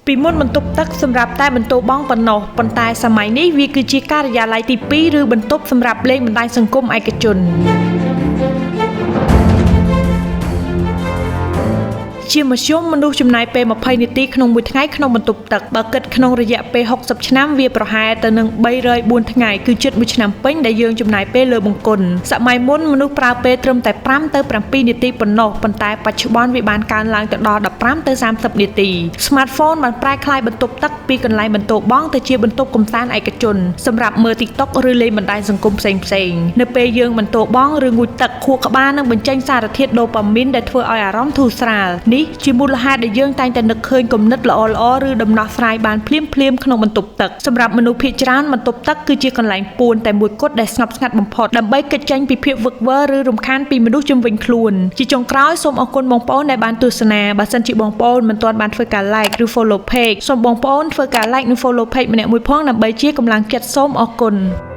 ពីមុនបន្ទប់ទឹកសម្រាប់តែបន្ទោបង់ប៉ុណ្ណោះប៉ុន្តែសម័យនេះវាគឺជាការិយាល័យទី2ឬបន្ទប់សម្រាប់លេងបណ្ដាញសង្គមឯកជនជាមធ្យមមនុស្សចំណាយពេល20នាទីក្នុងមួយថ្ងៃក្នុងបន្ទប់ទឹកបើគិតក្នុងរយៈពេល60ឆ្នាំវាប្រហែលទៅនឹង304ថ្ងៃគឺជិតមួយឆ្នាំពេញដែលយើងចំណាយពេលលើបង្គន់សម័យមុនមនុស្សប្រើពេលត្រឹមតែ5ទៅ7នាទីប៉ុណ្ណោះប៉ុន្តែបច្ចុប្បន្នវាបានកើនឡើងទៅដល់15ទៅ30នាទី Smartphone បានប្រែក្លាយបន្ទប់ទឹកពីកន្លែងបន្ទោបង់ទៅជាបន្ទប់កម្សាន្តឯកជនសម្រាប់មើល TikTok ឬលេងបណ្ដាញសង្គមផ្សេងៗនៅពេលយើងបន្ទោបង់ឬងូតទឹកខួរក្បាលនឹងបញ្ចេញសារធាតុដូប៉ាមីនដែលធ្វើឲ្យអារម្មណ៍ធូរស្រាលនេះជាមូលហេតុដែលយើងតែងតែនឹកឃើញគំនិតល្អៗឬដំណោះស្រាយបានភ្លាមៗក្នុងបន្ទប់ទឹកសម្រាប់មនុស្សភាគច្រើនបន្ទប់ទឹកគឺជាកន្លែងពួនតែមួយគត់ដែលស្ងប់ស្ងាត់បំផុតដើម្បីគេចចេញពីភាពវឹកវរឬរំខានពីមនុស្សជុំវិញខ្លួនជាចុងក្រោយសូមអរគុណបងប្អូនដែលបានទស្សនាបើសិនជាបងប្អូនមិនទាន់បានធ្វើការ like ឬ follow page សូមបងប្អូនធ្វើការ like និង follow page ម្នាក់មួយផងដើម្បីជាកម្លាំងចិត្តសូមអរគុណ។